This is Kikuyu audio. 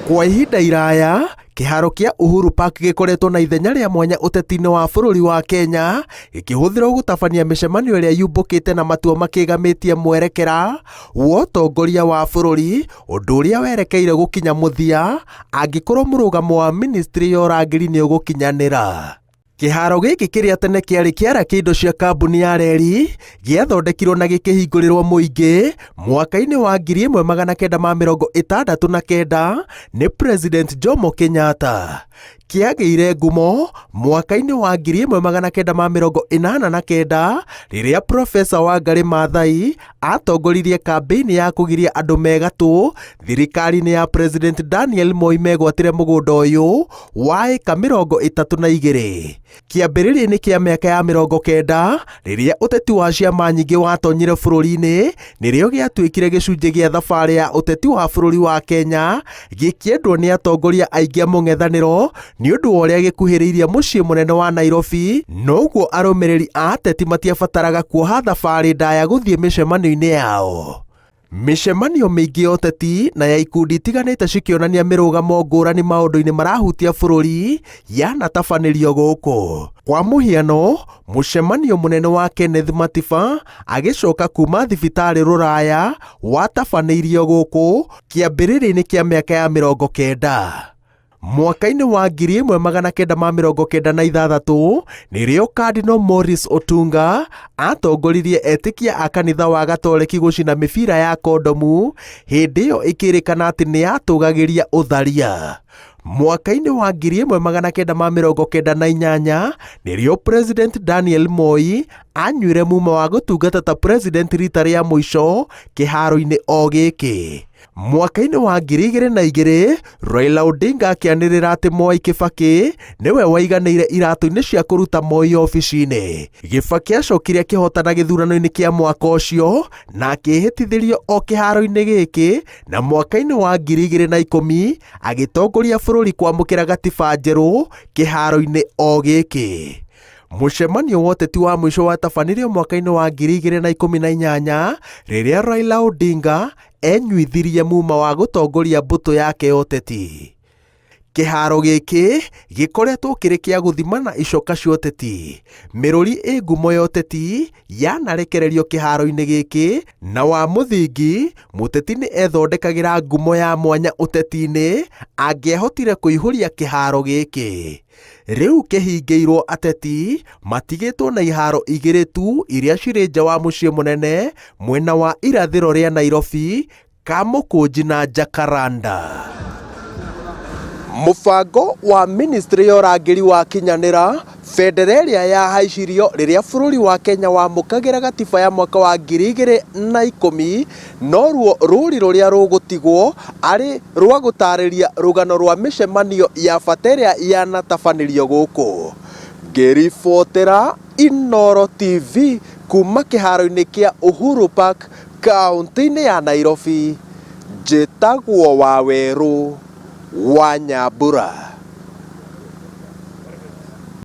Kwa ihinda iraya, kĩharo kĩa Uhuru Park gĩkoretwo na ithenya rĩa mwanya ũteti-inĩ wa bũrũri wa Kenya, gĩkĩhũthĩrwo gũtabania mĩcemanio ĩrĩa yumbũkĩte na matua makĩgamĩtie mwerekera wa ũtongoria wa bũrũri, ũndũ ũrĩa werekeire gũkinya mũthia angĩkorwo mũrũgamo wa ministry ya ũrangĩri nĩ ũgũkinyanĩra. Kĩharo gĩkĩ kĩrĩa tene kĩarĩ kĩara kĩa indo cia kambuni ya reri, gĩathondekirwo na gĩkĩhingũrĩrwo mũingĩ mwaka-inĩ wa 1969 nĩ President Jomo Kenyatta. Kĩagĩire ngumo mwaka-inĩ wa 1989 rĩrĩa Professor Wangarĩ Maathai atongoririe kambĩini ya kũgiria andũ megatũ thirikari-inĩ ya President Daniel Moi megwatĩre mũgũnda ũyũ wa ĩka 32. Kĩambĩrĩria-inĩ kĩa mĩaka ya 90 rĩrĩa ũteti wa ciama nyingĩ watonyire bũrũri-inĩ, nĩrĩo gĩatuĩkire gĩcunjĩ gĩa thabarĩ ya ũteti wa bũrũri wa Kenya, gĩkĩendwo nĩ atongoria aingĩ a mũng'ethanĩro nĩ ũndũ wa ũrĩa gĩkuhĩrĩirie mũciĩ mũnene wa Nairobi, noguo arũmĩrĩri a ateti matiabataraga kuoha thabarĩ ndaya gũthiĩ mĩcemanio-inĩ yao. Mĩcemanio mĩingĩ ya ũteti na ya ikundi itiganĩte cikĩonania mĩrũgamo ngũrani maũndũ-inĩ marahutia bũrũri yanatabanĩrio gũkũ. Kwa mũhiano, mũcemanio mũnene wa Kenneth Matiba agĩcoka kuma thibitarĩ Rũraya watabanĩirio gũkũ kĩambĩrĩria-inĩ kĩa mĩaka ya 90. Mwaka-inĩ wa 1996 nĩrĩo Cardinal Maurice Otunga atongoririe etĩkia a kanitha wa Gatoreki gũcina mĩbira ya kondomu, hĩndĩ ĩyo ĩkĩrĩkana atĩ nĩ yatũgagĩria ũtharia. Mwaka-inĩ wa 1998 nĩrĩo President Daniel Moi anyuire muma wa gũtungata ta president rita rĩa mũico kĩharo-inĩ o gĩkĩ. Mwaka-inĩ wa 2002, Raila Odinga akĩanĩrĩra atĩ Mwai Kibaki nĩwe waiganĩire iratũ-inĩ cia kũruta Moi obici-inĩ. Kibaki acokire akĩhotana gĩthurano-inĩ kĩa mwaka ũcio na akĩĩhĩtithĩrio o kĩharo-inĩ gĩkĩ na mwaka-inĩ wa 2010 agĩtongoria bũrũri kwamũkĩra gatiba njerũ kĩharo-inĩ o gĩkĩ. Mũcemanio wa ũteti wa mũico watabanirio mwaka-inĩ wa 2018 rĩrĩa Raila Odinga enyuithirie muma wa gũtongoria mbũtũ yake ya ũteti. Kĩharo gĩkĩ gĩkoretwo kĩrĩ kĩa gũthimana icoka cia ũteti. Mĩrũri ĩ ngumo ya ũteti yanarekererio kĩharo-inĩ gĩkĩ na wa mũthingi mũteti nĩ ethondekagĩra ngumo ya mwanya ũteti-inĩ angĩahotire kũihũria kĩharo gĩkĩ. Rĩu kĩhingĩirwo ateti matigĩtwo na iharo igĩrĩ tu iria cirĩ nja wa mũciĩ mũnene mwena wa irathĩro rĩa Nairobi, Kamũkũnji na Jacaranda. Mũbango wa ministry ya ũrangĩri wakinyanĩra, bendera ĩrĩa yahaicirio rĩrĩa bũrũri wa Kenya wamũkagĩra gatiba ya mwaka wa 2010 noruo rũri rũrĩa rũgũtigwo arĩ rwa gũtarĩria rũgano rwa mĩcemanio ya bata ĩrĩa yanatabanĩrio gũkũ. Ngĩribotera Inooro TV kuma kĩharo-inĩ kĩa Uhuru Park kaũntĩ-inĩ ya Nairobi, njĩtagwo Wawerũ wa Nyambura.